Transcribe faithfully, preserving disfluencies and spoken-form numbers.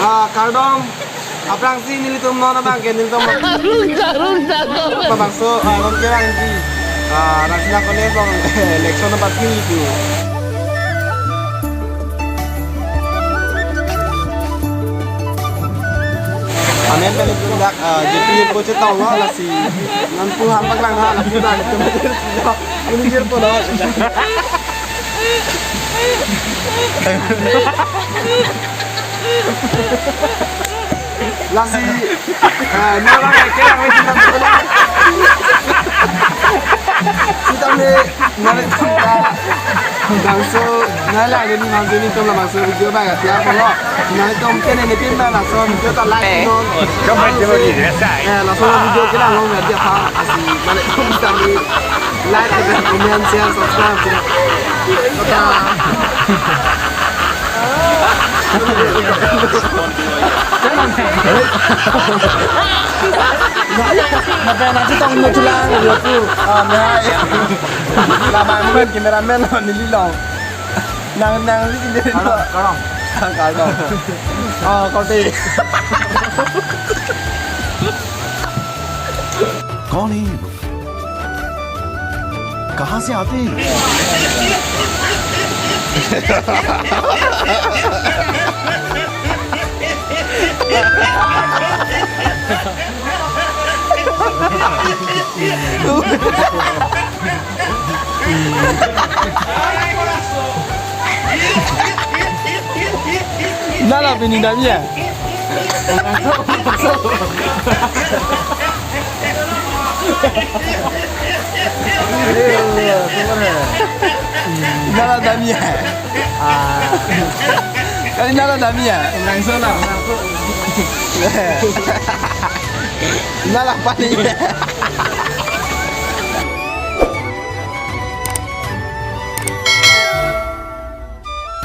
Ah, kardom. Aphrangsi nelitum non abang ke nelitum Rungta, rungta, ko. Labangso, ah, non ke bang di. Ah, Rangsina College along election number three itu. Amen, amen, itu dak, ah, J P ko chetong lo, lasi non pu ham paklang ha, lasi dak itu. Ini jir po lo. Lasi, ah, nara ke, ke, ke, ke, sitame, nara, bangso, nara, ini bangso nelitum labangso video bang, ya, ya, kalau, nelitum ke ne, ne, pin, bang, laso video ta like, eh, no. Coba, coba di, biasa. Eh, laso video ke, no, nggak dia paham, asli, mana, sitame, like, comment, share, subscribe, ya. Kota. Maka nanti tong mo chulang, ya tu. Ah, mehai. Labang men, cameraman, neli long. Nang, nang, neli long. Kardom, kardom. Ah, kardom. Ah, kardom. कौन है ये लोग? कहाँ से आते हैं? Nala pini damia. Nala damia. Ah. Kali nala damia. Langsung lah. Nala pani.